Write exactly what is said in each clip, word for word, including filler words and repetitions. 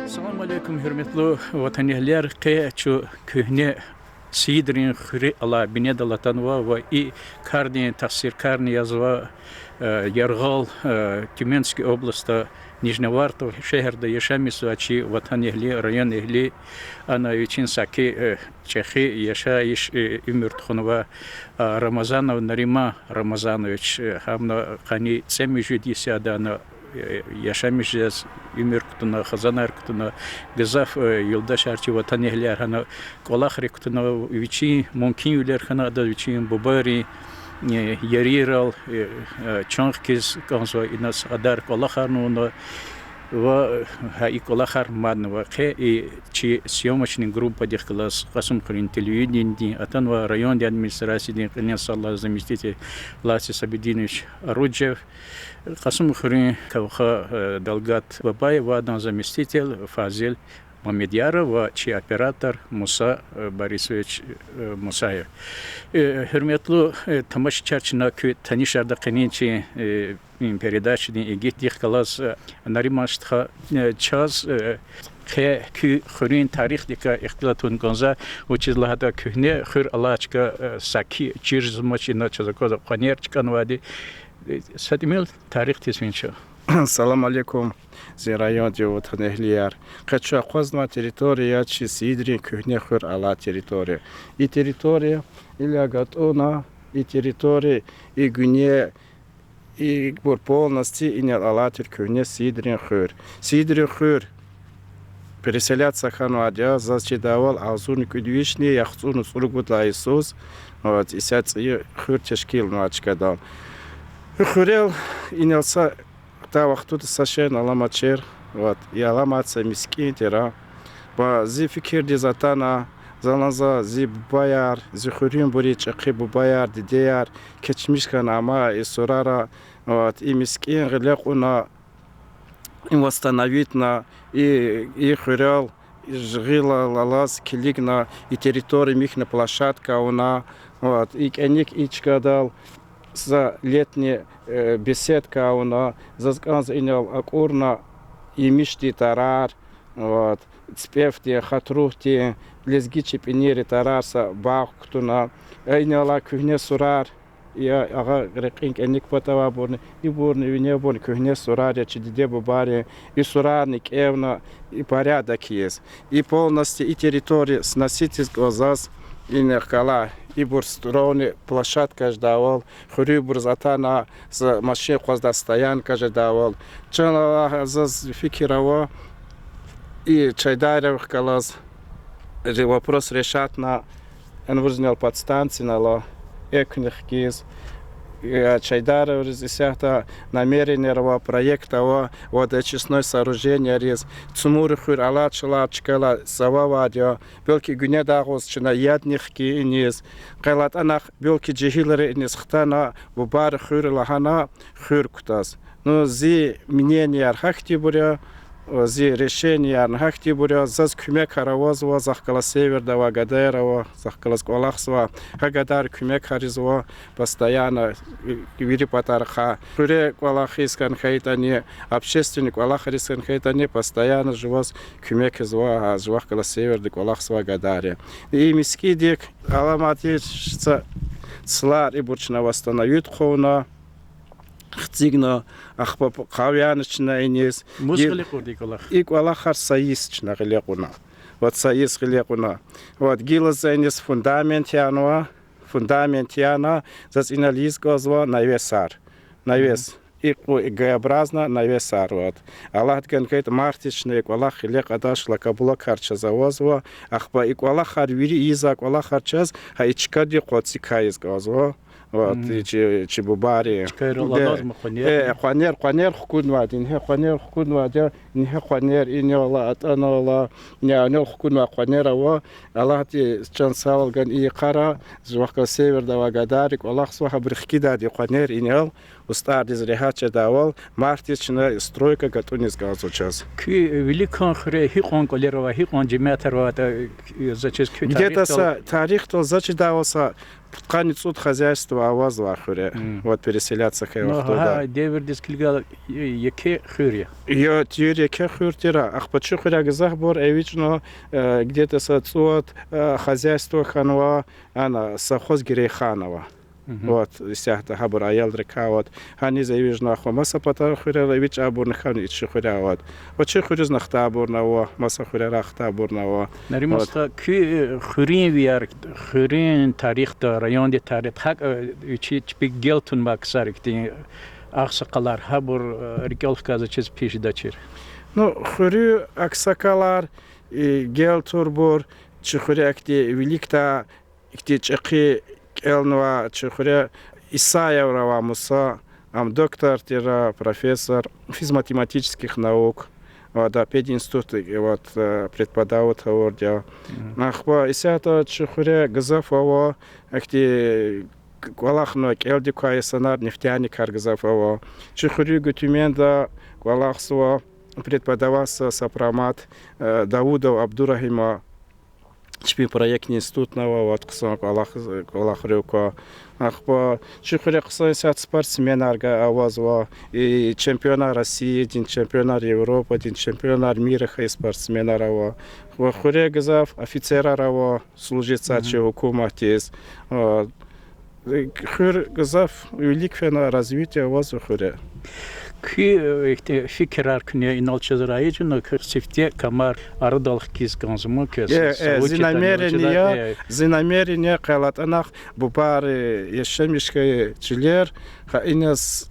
Салам алейкум, гьуьрметлу ватанэгьлияр. Къе чун куьгьне Сийидрин хуьре алай бинедал атанва ва и кардин таъсиркарни язва, э, яргъал, э, Тюменской областда, Нижневартовск шегьерда яшамиш жезвай чи ватанэгьли, районэгьли, ана вичин саки, э, чӀехи яшайиш, э, уьмуьр тухунвай, э, Рамазанов Нариман Рамазанович, э, гьамни къанни цӀемуьжуьд йис я ада ана, э, яшамиш жез, уьмуьр кутуна, хизанар кутуна, гзаф, э, юлдашар, чи ватанэгьлияр гьана кӀвалахрик кутуна, вичин мумкинвилер хьана адаз вичин бубайрин, э, ярийрал, э, э, чан хкиз кӀанзава, инал са кьадар кӀвалахарни авуна, ва гьа и кӀвалахар маднава. Къе и чи съёмочный группадихъ галаз Кьасумхуьруьн телевидениедин атанва, райондин администрациядин кьилин сад лагьай заместитель Ласи Сабидинович Оруджев, Кьасумхуьруьн кавха, э, Далгат Бабаев ва адан заместитель Фазил Мамедъяров ва чи оператор Муса, э, Борисович, э, Мусаев. Э, гьуьрметлу, э, тамашачияр, чна куьн танишарда къенин чи, э, передачадин игитдихъ галаз, э, Нариман стха, э, чаз, э, къе куь хуьруьн тарихдикай ихтилат авун кӀанзава, вучиз лагьайтӀа куьгьне хуьр алай чка, э, саки чирзамач, ина чаз аквазва къванер чкӀанвайди. Э, са тӀимил тарихдиз фин чун. Салам алейкум, зи райондин ватанэгьлияр. Къе чун акъвазнавай территория чи Сийидрин куьгьне хуьр алай территория. И территория ил агатӀуна, и территория, и гуьне, ибур полностью инал алай тир куьгьне Сийидрин хуьр. Сийидрин хуьр переселяться хьанвайди я, заз чидайвал, агъзурни кӀуьд вишни яхцӀурни цӀуругуд лагьай йисуз, вот, исятда цӀийи хуьр тешкилнавай чкадал. И хуьрел инал са, та вахтунда са шейни аламачир, вот, и аламай са мискӀин тир а. Ва зи фикирдиз атана, залан за зи бубаяр, зи хуьруьнбурун чӀехи бубаяр, дидеяр кечмиш хьана амай и сурара, вот, и мискӀин гъиле кьуна, им восстановитьна, и, и хуьрел, и гъилел алаз килигна, и территория михьна площадка авуна, вот, и кӀаник и чкадал са летний, э, беседка авуна, заз кӀанзава инал акӀурна емишдин тарар, вот, ципӀефдин, хатрухдин, лезги чепинийрин тарар, са багъ кутуна. Э, инал алай куьгьне сурар, я агъа рекьин кӀаник патавайбурни, ибурни, винебурни куьгьне сурар я чи диде-бубайрин, и сурарни кӀевна, и порядок ийиз. И полностью и территория сносить ийиз кӀанзава заз, инихъ галай, ибур строенный площадка жедайвал, хуьруьнбуруз атана, са машин акъваздай стоянка жедайвал. Чан Аллагь, заз фикир ава, и Чайдаровихъ галаз ре-, вопрос решатьна, анвуз инал подстанция инал экуьнихъ хкиз, э, Чайдаровриз исятда намерениеяр ава, проект ава водоочистной сооружениеяриз. Цумур хуьр алай чалай чкайрилай цава авайди я, белки гуьнедай агъуз чна ядни хкин иниз, къе лагьайтӀа анихъ белки жегьилри иниз хтана, бубайрин хуьр лагьана, хуьр кутаз. Ну, зи мнениеяр гьахьтинбур я, зи решениеярни гьахьтинбур я, заз куьмекар авазва, захъ галаз северда авай гадаяр ава, захъ галаз кӀвалахзава, гьа гадайри куьмекар ийизва постоянно, вири патарихъай. Хуьре кӀвалахиз хьайитӀани, общественный кӀвалахриз хьайитӀани, постоянно жуваз куьмек ийизва, гьа жувахъ галаз северда кӀвалахзавай гадайри. И мискӀиндик аламатдин са цлар ибур чна восстановить хъувуна, хцигна, ахпа къав яна чна иниз. Мус гъиле кьурди и кӀвалах? И кӀвалахар са йис чна гъиле кьуна. Вот са йис гъиле кьуна. Вот гила за иниз фундамент янава, фундамент яна, заз инал ийиз кӀанзава навесар. Навес. Икьван Г-образно навесар, вот. Аллагьди гана хьайитӀа, мартдиз чна и кӀвалах гъиле кьадач, шлакоблокар чаз авазва. Ахпа и кӀвалахар, вири ийизвай кӀвалахар чаз гьа и чкадин къванцикай ийиз кӀанзава. Вот, и чи, чи бубайрин. Чкайрал алазма къванер? Э, къванер, къванер хкуднавайди, ингье къванер хкуднавайди я, ингье къванер, инал, атӀанал, инал хкуднавай къванер ава. Аллагьди чан сагъвал гана, и йикъара жувахъ галаз северда авай гадайри кӀвалахзава, гьабуру хкидайди къванер инал, устӀардиз регьят жедайвал, мартдиз чна стройка гатӀуниз кӀанзава чаз. Куь виликан хуьре гьикьван кӀвалер авай, гьикьван жемятар аватӀа, за чиз куь... Где-то тарихдал, са тарихдал за чидайвал са Къанни цӀуд хозяйство авазва хуьре. Вот переселяться хьайи вахтунда. Гьа девирдиз килигайла, еке хуьр я. Я, тир еке хуьр тир. Ахпа чи хуьре гзафбур эвичӀна, где-то са цӀувад хозяйство хьанва, ана совхоз Герейханова. Вот, исятда гьабур аялрикай, вот. Гьаниз эвичӀна ахпа маса патара хуьрера эвичӀайбурни хьана чи хуьре, вот. Ва чи хуьруьзни хтайбурни ава, маса хуьрера хтайбурни ава. Нариман стха, куь хуьруьнвияр, хуьруьн тарихда, райондин тарихда гьакӀ вичи чпи гел тунвай ксар ихьтин, агъсакъалар, гьабур рикӀел хкажиз чиз пис жедачир? Ну, хуьруьн агъсакъалар, гел турбур, чи хуьре ихьтин виликдай, ихьтин чӀехи кӀелнава чи хуьре. Исаев авай Муса, ам доктор тир, профессор физматематических наук, ада пединститутда, вот, преподавать авурди я. Ахпа исятда чи хуьре гзаф ава ихьтин кӀвалахна кӀелдик квай инсанар, нефтяникар гзаф ава. Чи хуьруьгуз Тюменда кӀвалахзава, преподаватьзава Сопромат Давудов Абдурагьима, чпин проектный институтни ава, вот, хъсан кӀвалах, кӀвалахрив ква. Ахпа чи хуьре хъсан исятда спортсменар гьа авазва, и чемпионар Россиядин, чемпионар Европадин, чемпионар мира хьайи спортсменар ава. Ва хуьре гзаф офицерар ава, служитьзавай чи гьукуматдиз. Хуьр гзаф вилик фена, развитие авазва хуьре. Куь ихьтин фикирар куьне инал чаз райичӀна, куь сифте камар арадал хкиз кӀанзава квез, зи намерение я, зи намерение я къе АлатӀанахъ бубайри яшамиш хьайи чилер гьа иниз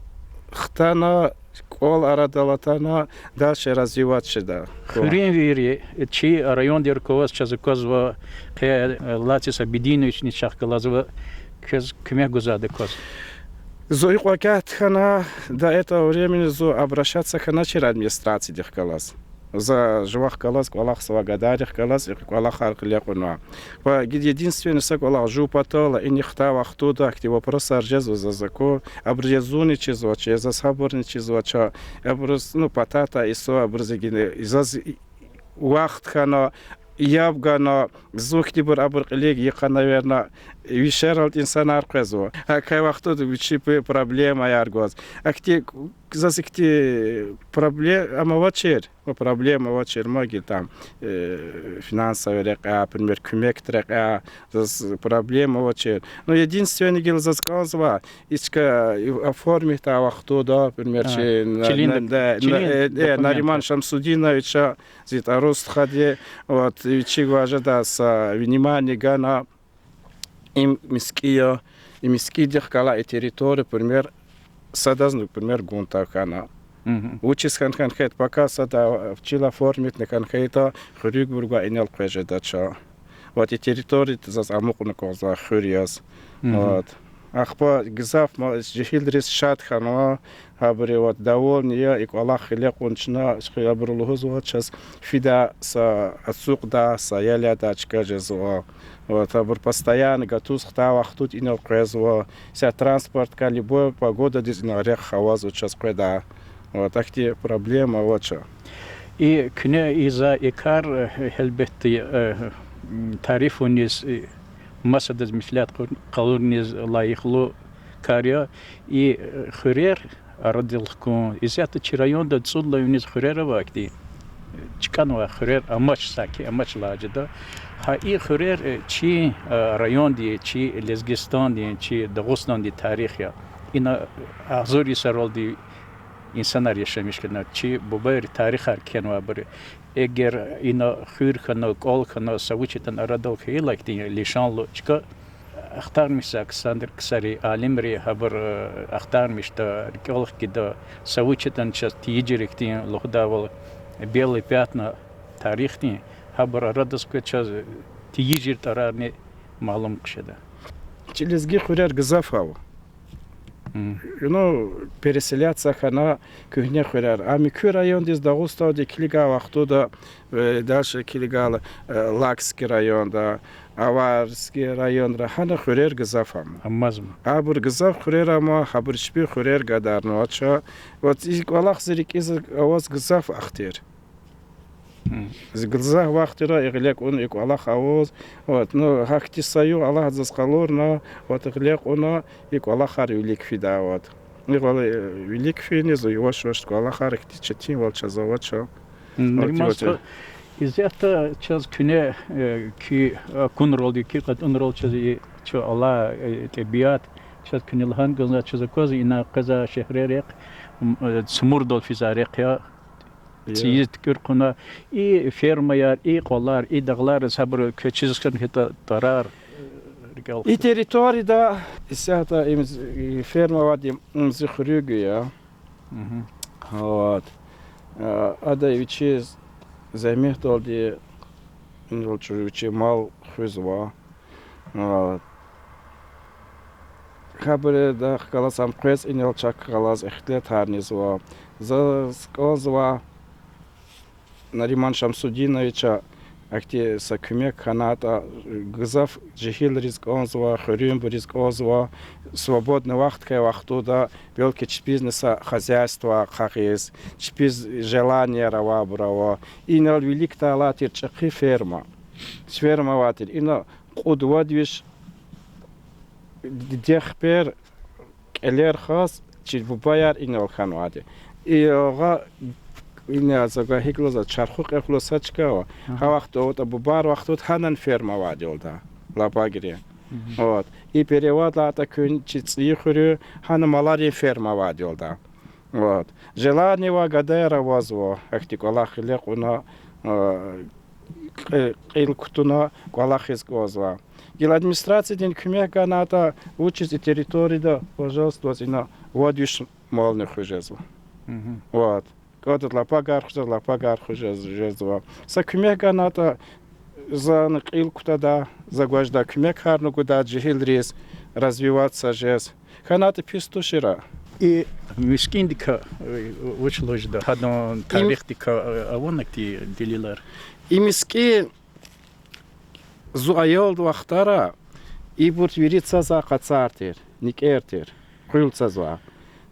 хтана, кӀвал арадал атана, дальше развивать жеда. Хуьруьнвийри, чи райондин руководство чаз аквазва, къе Лацис Абидиновични чахъ галазва, квез куьмек гузвайди кваз. Зун икьван кӀвалахда хьана, до этого времени зун обращаться хьаначир администрациядихъ галаз. За жувахъ галаз кӀвалахзава, гадайрихъ галаз и кӀвалахар кьиле кьунва. Ва гила единственный са кӀвалах жув патал, ина хтай вахтунда ихьтин вопросар жезва заз аку, абуруз я зунни чизвач, я заз гьабурни чизвач, абуруз, ну, патай-патай йисуз абуруз гила заз вахт хьана, яб гана, зун ихьтинбур абур кьилив йикъан, наверно, вишерал инсанар къвезва. Гьа квай вахтунда вичи пи проблемаяр гваз. Ахьтин заз ихьтин проблема авачир. Ва проблема авачир ма гила там, финансовый рекьяй, например, куьмекдин рекьяй, заз проблема авачир. Ну, единственный гила заз кӀанзавай, и чка оформить авай вахтунда, например, чи Нариман Шамсудиновича, зи тӀварун стхади, вот, вичивай жедай са внимание гана, им мискӀин я, и мискӀиндихъ галай и территория, например, садазни, например, гун тавун хьана. Вучиз хьана хьайитӀа, пока сада чил оформить хьана хьайитӀа, хуьруьгбур гвай инал къвез жедач. Вот и территория заз амукьна кӀанзавай хуьр яз. Вот. Ахпа гзаф жегьилриз шад хьанва, гьабур, вот, довольный я, и кӀвалах кьиле кьуна чна, абуру лугьузва чаз фидай са ацукьдай, са ял ядай чка жезва. Вот, абур постоянно гатуз хтай вахтунда инал къвезва, са транспорт квай, любой погодадиз инал рехъ авазва чаз къведай. Вот, ахьтин проблема авач. И куьне ийизвай и кар, гьелбетда, тарифуниз, масадаз меслят къалуниз лайихлу кар я. И хуьрер арадал хкун, исятда чи районда цӀуд лагьай виниз хуьрер ава ахьтин, чкӀанвай хуьрер амач, саки амач лагьай жеда. Гьа и хуьрер чи районди, чи Лезгистандин, чи Дагъустандин тарих я. Ина агъзур йисаралди инсанар яшамиш хьана, чи бубайри тарихар кхьенвайбур. Эгер ина хуьр хьана, кӀвал хьана, са вуч ятӀани арадал хьайила, ихьтин лишанлу чка, ахтармишзавай ксар-, ксари, алимри гьабур ахтармишда, рикӀел хкида, са вуч ятӀани чаз тийижир ихьтин лугьудайвал белые пятна тарихдин, гьабур арадиз квез чаз тийижир тӀварарни малум хъжеда. Чи лезги хуьрер гзаф ава. Ну, переселяться хьана куьгьне хуьрер. Ам куь райондиз, Дагъустандиз килигай вахтунда, дальше килигайла, Лакский районда, Аварский районра, гьана хуьрер гзаф ама. Амазма. Абур гзаф хуьрер ама, гьабур чпи хуьрер гадарнавач. Вот и кӀвалах зи рикӀиз аваз гзаф ахтер. Зи гзаф вахтара и гъиле кьуна и кӀвалах аваз. Вот, ну, гьахьтин са югъ Аллагьди заз къалурна, вот, гъиле кьуна и кӀвалахар вилик фида, вот. И гъиле, э, вилик финиз, яваш-яваш кӀвалахар ихьтин четинвал чаз авач. М, вот, Нариман стха, исятда чаз куьне, э, куь акунралди, куь кьатӀунрал чаз и чӀал, э, тӀебиат, чаз куьне лагьана кӀанзава, чаз аквазва ина къвезвай шегьрерихъ, м, э, Цумурдал физвай рехъ я, цӀийиз туькӀуьр хъувуна, и фермаяр, и кьвалар, и дагълар, гьабур квез чиз хьана хьайитӀа, тарар, э, рикӀел хквез. И территорияда исятда им з-, и ферма авайди, им зи хуьруьгуй я. Вот. Э, ада вичиз зегьметдалди инал чӀур вичи мал хуьзва. Вот. Гьабурудахъ галаз ам къвез инал чак галаз ихтилатарни ийизва. Заз кӀанзава Нариман Шамсудиновича ахьтин са куьмек хьанатӀа, гзаф жегьилриз кӀанзава, хуьруьнбуриз кӀанзава, свободный вахт хьайи вахтунда, белки чпизни са хозяйство хъвагъиз, чпиз желанияяр авайбур ава. Инал виликдай алай тир чӀехи ферма. Ферма авай тир. Ина кьуд-вад виш дидед-хпер, кӀелер хаз, чи бубаяр инал хьанвайди. И агъа, ина за гьикӀ лугьузва, чарху кьехлу са чка ава. Гьа вахтунда, бубайрин вахтунда гьанани ферма авайди я лда, Лапагри. Вот. И переводлайтӀа куьн чи ЦӀийи хуьруьн, гьана маларин ферма авайди я лда. Вот. Желание авай гадаяр авазва ахьтин кӀвалах гъиле кьуна, кьи-, кьил кутуна кӀвалахиз кӀанзава. Гила администрациядин куьмек ганатӀа, вучиз и территорияда, пожалуйста, ваз ина вад виш мални хуьз жезва. Вот. КӀватӀуд лапагар хуьз жезва, лапагар хуьз жез-, жезва. Са куьмек ганатӀа, зани кьил кутада, за гваз жедай куьмекарни гуда жегьилриз развиваться жез. ХьанатӀа пис тушир. И мискӀиндикай, э, вуч лугьуз жеда, гьадан тарихдикай, э, авани ахьтин делилар? И мискӀин зун аялдин вахтара ибур вири цазвай къацар тир, никӀер тир, къуьл цазвай.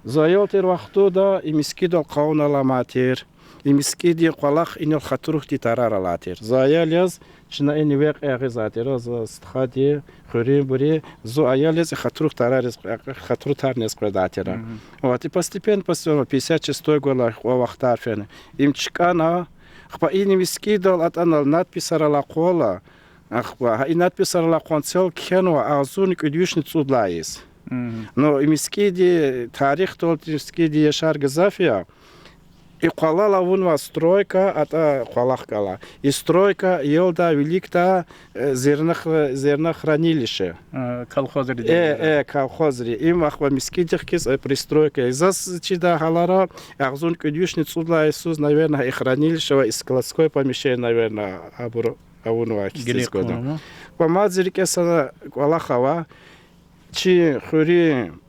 Зун аял тир вахтунда и мискӀиндал къавум аламай тир. И мискӀиндин кӀвалах инал хатуругъди тарар алай тир. Зун аял яз чна ина векь ягъизвай тир, за, стхади, хуьруьнбури, зун аял яз и хатуругъ тарариз, хатуру тарниз къведай тир. Вот, и постепенно, постепенно, пятьдесят шестой гвалай кьван вахтар фена. Им чкӀана, ахпа и мискӀиндал атӀана надписар алай къвала, ахпа, гьа и надписар алай къван цел кхьенва агъзурни кӀуьд вишни цӀуд лагьай йис. Ну, и мискӀиндин тарихдал, и мискӀиндин яшар гзаф я. И къвалал авунвай стройка, атӀа кӀвалах галай. И стройка ялдай виликдай, э, зернохра-, зернохранилище. Э, колхозри. Э, э, колхозри. Им ахпа мискӀиндихъ хьиз, э, пристройка. Заз чидай гьалара, агъзурни кӀуьд вишни цӀуд лагьай йисуз, наверно, и хранилище ва и складское помещение, наверно, абур авунвай хьиз гьисабзава. Ва мад зи рикӀе санал кӀвалах ава, чи хуьруьн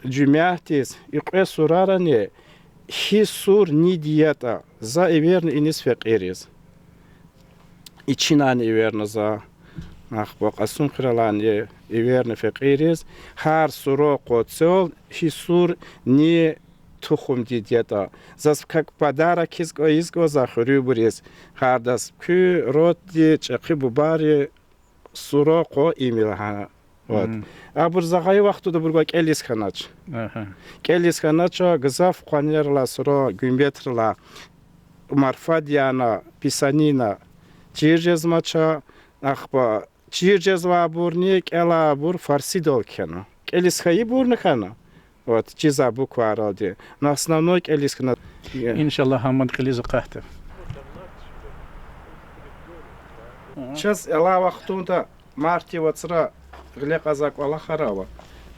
жемятдиз и кьве сурарани, гьи сур нид ятӀа, за эверна иниз фекьийриз. Ичинани эверна за, ахпа Кьасумхуьрелани эверна фекьийриз, гьар сура къван цел гьи сур ни тухумдин ятӀа. Заз как подарок ийиз кӀа-, ийиз кӀанзава хуьруьнбуриз, гьардаз куь роддин чӀехи бубайрин сура къван ийимир лагьана. Вот. Абур за гъайи вахтунда абур гвай кӀелиз хьанач. КӀелиз хьанач, гзаф къванерилай сура, гуьмбетрилай, марфадин яна, писанина чир жезмач, ахпа чир жезвайбурни кӀелайбур фарсидал кхьена. КӀелиз хьайибурни хьана. Вот, чизвай буквайралди. Но основной кӀелиз хьана. Иншаллагь, гьамни кьилиз акъатда. Чаз алай вахтунда мартдин вацра гъиле кьазвай кӀвалахар ава.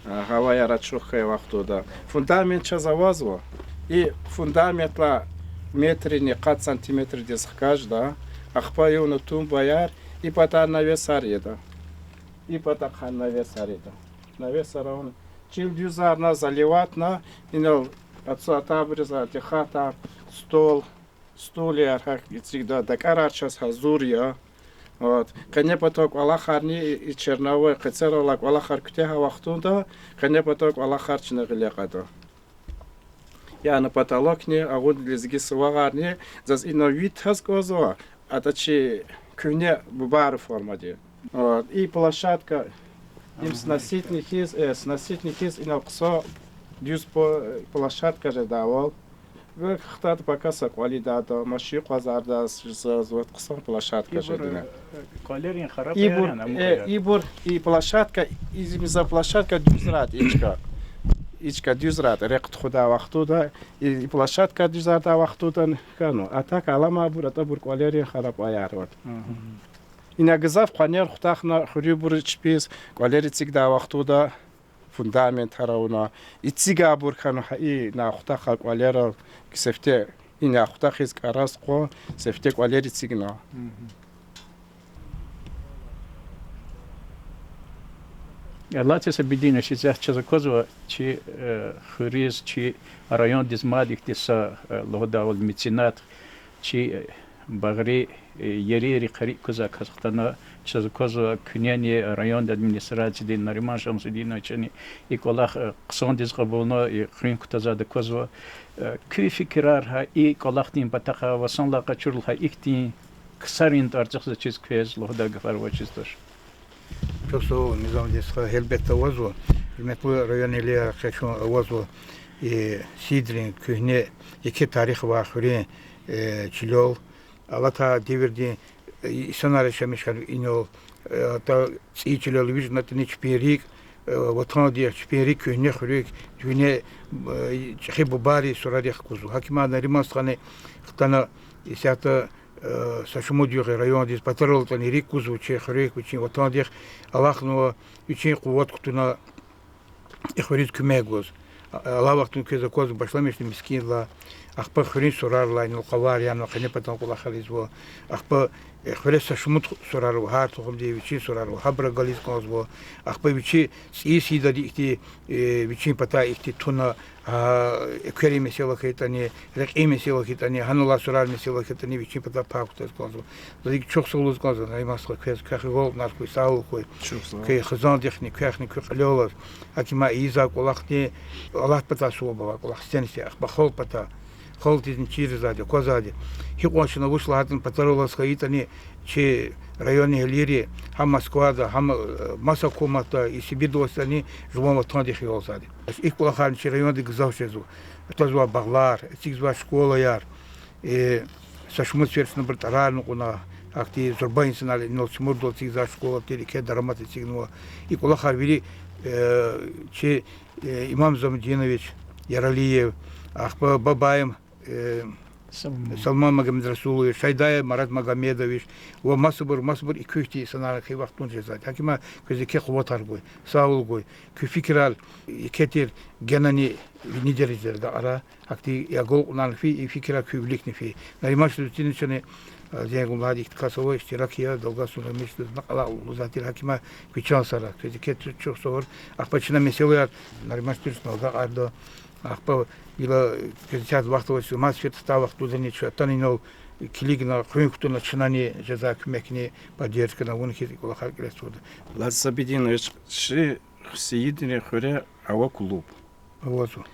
А, гьаваяр ачух хьайи вахтунда. Фундамент чаз авазва. И фундаментдилай метрини къад сантиметрдиз хкажда. Ахпа юна тумбаяр, и патар навесар ийида. И патахъ гьа навесар ийида. Навесар авуна, чил дуьзарна, заливатьна, инал ацу атайбуруз атӀа хатар, стол, стульяр, гьакӀ эцигда, дакӀарар чаз гьазур я. Вот. Къенепатан кӀвалахарни, и, и черновой къецерал алай кӀвалахар куьтягьай вахтунда, къенепатан кӀвалахар чна гъиле кьада. Яни потолокни, агъуд лезги сувагъарни, заз ина вид таз кӀанзава, атӀа чи куьгьне бубайрин формади. Вот, и площадка, им сноситни хьиз, э, сноситни хьиз ина хъсан дуьз по-, площадка жедайвал. Ва хтайди пака са кӀвал ийидайда, машин къвазарда, с-, с-, вот хъсан площадка жедайди. КӀвалерин хараб аяр яни, амукьаяр? Ибур, э, ибур, и площадка, и зимиза площадка дуьзрай и чка. И чка дуьзрай, рехъ тухудай вахтунда, и, и площадка дуьзардай вахтунда хьана. А так аламайбур, атӀабур кӀвалерин хараб аяр ава. Ина гзаф къванер хутахна хуьруьбур чпиз, кӀвалер эцигдай вахтунда фундаментар авуна, эцигайбур хьана гьа ина хутахай кӀвалерал, сифте ина хутахиз кӀараз кьван, сифте кӀвалер эцигна. Аллахди Сабидинович, исятда чаз аквазва чи, э, хуьруьз, чи райондиз мад ихьтин са, э, лугьудайвал, меценат, чи, э, багъри, э, ери-рикӀери квазай кас хтана, чаз аквазва куьнени райондин администрациядин Нариман Шамсудиновичани и кӀвалах, э, хъсандиз кьабулна, и хуьн кутазвайди аквазва. Э, куь фикирар гьа и кӀвалахдин патахъай ва санлай къачурла гьа ихьтин ксарин тӀварцӀихъ заз чиз квез лугьудай гафар авачиз туш. Чухсагъул, Низамдин стха, гьелбетда авазва. Гьуьрметлу районэгьлияр, къе чун авазва, э, Сийидрин куьгьне, еке тарих авай хуьруьн, э, чилел. Алатай девирдин, э, инсанар яшамиш хьана инал, э, атӀа цӀийи чилел вижнатӀани чпин рикӀ, э, ватандихъ, чпин рикӀ куьгьне хуьруьк, куьгьне, э, чӀехи бубайрин сурарихъ кузва. Гьакиман Нариман стхани хтана исятда, э, са шумуд югъ райондиз патарал атӀани рикӀ кузва чи хуьруьк, вичин ватандихъ, алахънава вичин къуват кутуна и хуьруьз куьмек гуз. А-, алай вахтунда квез аквазва башламишна мискӀиндилай, ахпа хуьруьн сурарилай инал къавар янва, къенепатан кӀвалахар ийизва, ахпа, э, хуьре са шумуд сурар ава, гьар тухумдин вичин сурар ава, гьабур агализ кӀанзава, ахпа вичи цӀийи Сийидадин ихьтин, э, вичин патай ихьтин туна, а, экверин месэла хьайитӀани, рекьин месэла хьайитӀани, гьаналай сурар месэла хьайитӀани вичин патай пай кутаз кӀанзава. Заз икӀ чухсагъул лугьуз кӀанзава, Нариман стха, квез, квехъ агалкьунар хьуй, сагъул хьуй. Чухсагъул. Квез хизандихъни, квехъни, куь кьилелаз. Гьакиман ийизвай кӀвалахни, Аллагьдин патай суваб авай кӀвалах, сифтени-сифте, ахпа халкьдин патай. Халкьдизни чир жезвайди, аквазвайди. Гьикьван чна вуч лагьайтӀани патаралаз хьайитӀани чи районэгьлийри, гьам Москвада, гьам, э, маса гьукуматда, и Сибирьда аватӀани жуван ватандихъ ялзавайди. И кӀвалахарни чи районда гзаф жезва. Аквазвай багълар, эцигзавай школаяр, э, са шумуд сефер чна абур тӀварарни кьуна, ахьтин зурба инсанар инал Чумурдал эцигзавай школа тир, еке дарамат эцигнава. И кӀвалахар вири, э, чи, э, Имам Замудинович Яралиев, ахпа Бабаев, э, Салман. Салман Магомедрасулович, Шайдаев Марат Магомедович ва масабур, масабур и куь хьтин инсанар хьайи вахтунда жезвайди. Гьакиман квез еке къуватар гуй, сагъул гуй. Куь фикирар еке тир, генани вини дережада агакьарай. Ахьтин агалкьунарни фейи, и фикирар куь виликни фейи. Нариман Шамсудиновичани, а, зенгулад ихьтин кас ава, иштирак ая, далгасун мешдуз накьала лугьузвай тир, гьакиман куь чан сагърай. Квез еке чухсагъул. Ахпа чна месэлаяр Нариман Шамсудиновичан агакьарда. Ахпа гила квез чаз вахт авачиз, маса сефер тахьай вахтундани чун атана инал килигна, хуьн кутуна, чнани жезвай куьмекни поддержкани авуна хьиз и кӀвалахар кьиле тухуда. Лаз Сабидинович, чи Сийидрин хуьре ава клуб. Авазва.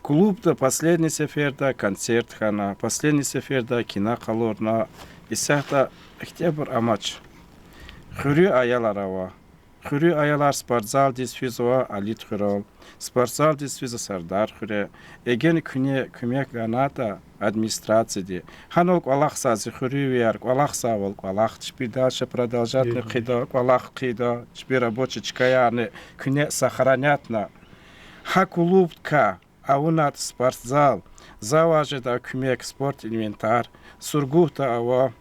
Клубда последний сеферда концерт хьана, последний сеферда кино къалурна, исятда ихьтинбур амач. Хуьруьн аялар ава. Хуьруьн аялар спортзалдиз физва Алид хуьрел, спортзалдиз физва Сардар хуьре. Эгер куьне куьмек ганайтӀа администрацияди, гьанал кӀвалахзава зи хуьруьнвияр, кӀвалахзавайвал кӀвалах, чпи дальше продолжатьна хъийида, кӀвалах хъийида, чпи рабочий чкаярни куьне сохранятьна. Гьа клубдикай авунатӀа спортзал, завай жеда куьмек, спорт инвентарь, Сургутда ава,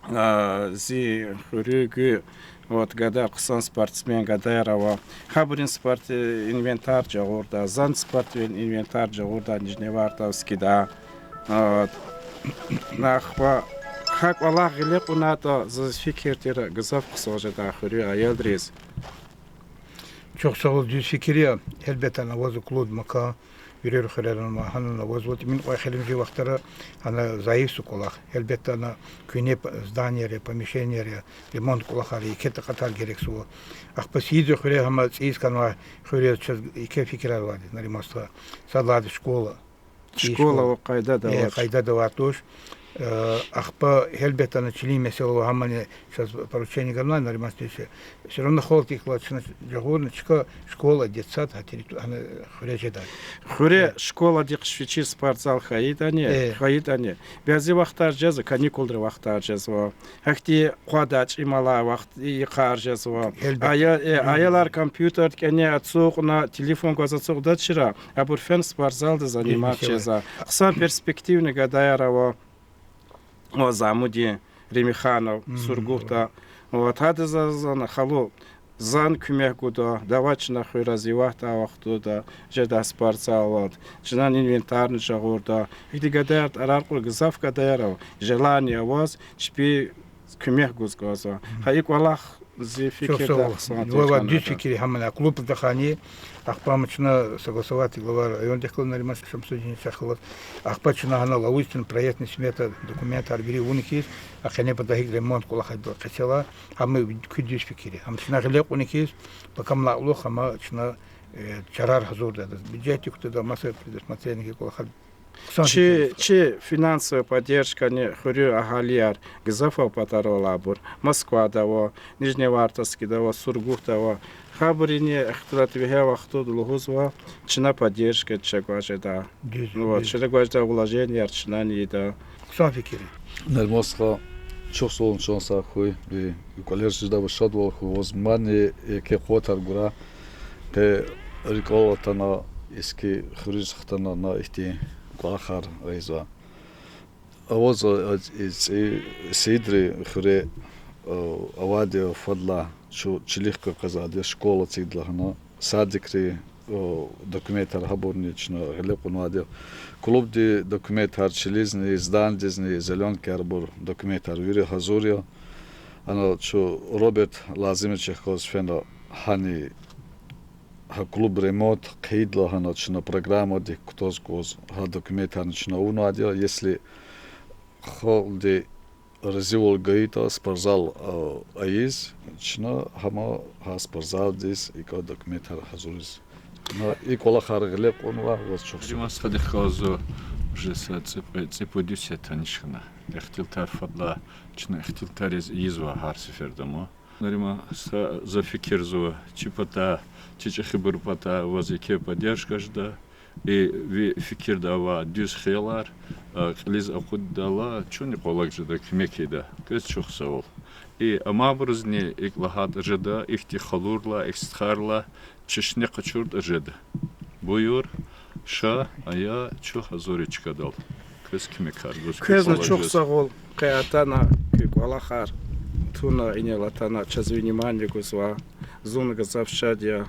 а, зи хуьруьгуь, вот, гада хъсан спортсмен гадаяр ава. Гьабурун спорт, э, инвентарь жагъурда, зан спорт инвентарь жагъурда Нижневартовскида. Вот. Ахпа гьа кӀвалах гъиле кьунатӀа, заз фикир тир, гзаф хъсан жеда хуьруьн аялриз. Чухсагъул, дуьз фикир я, гьелбетда, ана авазва клуб макан, вири хуьрера ама гьана авазва, тӀимил кьван эхиримжи вахтара гьана зайифзава кӀвалах. Гьелбетда, ана куьгьне п-, зданиеяр я, помещениеяр я, ремонт кӀвалахар я, еке такьатар герекзава. Ахпа Сийидрин хуьре, гьам цӀийиз хьанвай хуьр я, чаз еке фикирар авайди, Нариман стха. Сад лагьайди школа. Школа ва къайдада авач. Къайдада авай туш. Ахпа гьелбетда чилин месэла ва гьамани чаз поручение ганвай, Нариман Сергеевич. Всё равно халкьдихъ галаз чна жагъурна чка школа, детсад гьа территори-, гьана хуьре жедай. Хуьре школадихъ вичиз спортзал хьайитӀани, хьайитӀани. Бязи вахтар жезва, каникулрин вахтар жезва. Гьахьтин къвада чӀималай вахт йикъар жезва. Гьелбетда. Ая-, э, аялар компьютердин кӀане ацукьна, телефон гваз ацукьдачир, абур фена спортзалда заниматься жезва. Хъсан перспективный гадаяр ава. Ва Замудин Римиханов, Сургутда. Ва гьадаз зана халу зан куьмек гуда, давай чна хуьре зи вахт а вахтунда жедай спортзал ва чна инвентарни жагъурда. Ихьтин гадаяр тӀварар кьур, гзаф гадаяр ава, желание аваз, чпи куьмек гуз кӀанзава. Гьа и кӀвалах зи фикирдай хъсан тир хьана. Дуьз фикир я гьамни, клуб тахьани, ахпа ам чна согласовать, глава райондихъ галаз Нариман Шамсудиновичахъ галаз, ахпа чна гьана лугьуз тин проектный смета, документар вири авуна хьиз, а къене патахъ гьикӀ ремонт кӀвалахзава къецела, гьам куь дуьз фикир я. Ам чна гъиле кьуна хьиз, пакамлай кьулухъ ам чна, э, чарар гьазурда, бюджетдик кутада, маса предусмотрение кӀвалахар. Чи, чи финансовый поддержкани хуьруьн агьалияр гзаф ава патарал, абур Москвада ава, Нижневартовскда ава, Сургутда ава. Гьабурни ихтилат вегьей вахтунда лугьузва, чна поддержка чагваз жеда. Чна гваз жеда, вложенияр чнани ийида. Хъсан фикир я. Нариман стха, чухсагъул, чан сагъ хьуй, и кӀвалер жеда ва шадвал хьуй, ваз мадни еке къуватар гурай. Къе рикӀел атана, иски хуьруьз хтана, на ихьтин кӀвалахар ийизва. Авазва, а, и цӀи-, Сидри хуьре, а, авайди я фадлай чу чилихъ къекъвезвайди, школа эцигда лагьана, садикри, а, документар гьабурни чна гъиле кьунвайди я. Клубдин документар, чилизни, зданидизни, зелёнкаяр, абур документар вири гьазур я. Ана чу Роберт Лазимовичахъ галаз фена, гьана гьа клуб ремонт хъийида лагьана чна программадик кутаз кваз гьа документарни чна авунвайди я, если халкьди разивал гайитӀа спортзал, а, ийиз, чна гьама гьа спортзалдиз икӀа документар гьазуриз. На и кӀвалахар гъиле кьунва, ваз чухсагъул. Риман стхадихъ галаз уже са цӀи-, цӀипуд йис я таниш хьана. Ихтилатар фадлай, чна ихтилатар ийиз, ийизва гьар сеферда ма. Нариман стха, за фикирзава, чи патай, чи чӀехибурун патай ваз еке поддержка жеда. И ви фикирда авай дуьз хиялар, а, кьилиз акъуддайла, чунни къвалав жеда, куьмек ийида. Квез чухсагъул. И амайбурузни икӀ лагьайтӀа жеда, ихьтин халурла, ихьтин стхайрилай чешне къачуртӀа жеда. Буюр, ша, ая, чухсагъул, гьазур я чкадал. Квез куьмекар гуз, квез къвалав жез. Чухсагъул, къе атана, куь кӀвалахар туна, инал атана, чаз внимание гузва. Зун гзаф шад я,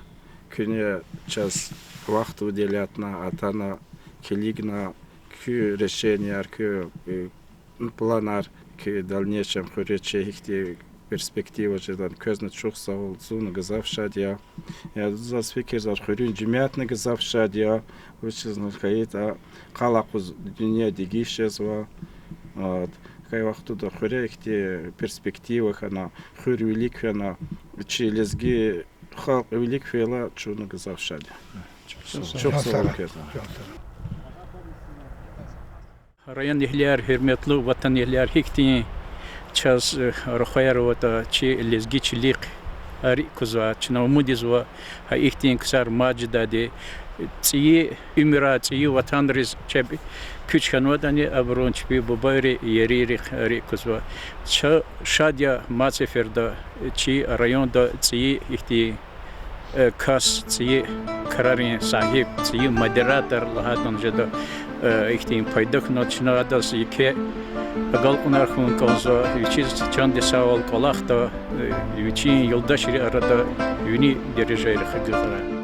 куьне чаз вахт выделятьна, атана, килигна, куь решенияр, куь, э, планар, куь дальнейшем хуьре чи гьихьтин перспектива жедан, квезни чухсагъул, зун гзаф шад я. Я заз фикирзава, хуьруьн жемятни гзаф шад я, вучиз лагьайтӀа къал акъваз дуьнья дегиш жезва. Къе вахтунда хуьре ихьтин перспектива хьана, хуьр вилик фена, чи лезги халкь вилик фейила, чун гзаф шад я. Чухсагъул квез. Райондин агьалияр, гьуьрметлу ватанэгьлияр, гьихьтин чаз, э, рухваяр аватӀа, чи лезги чилихъ рикӀ кузвай, чна умуд ийизва, гьа ихьтин ксар мад жедайди, цӀийи уьмуьрай, цӀийи ватанриз чеб куьч хьанватӀани, абурун чпи бубайри, ерийрихъ рикӀ кузва. Ча шад я мад сеферда чи районда цӀийи ихьтин, э, кас, цӀийи крарин сагьиб, цӀийи модератор лагьайтӀани жеда, э, ихьтин пайда хьана, чна адаз еке агалкьунар хьун кӀанзава, вичиз чандин сагъвал кӀвалахда, э, вичин юлдашрин арада вини дережайрихъ агакьрай.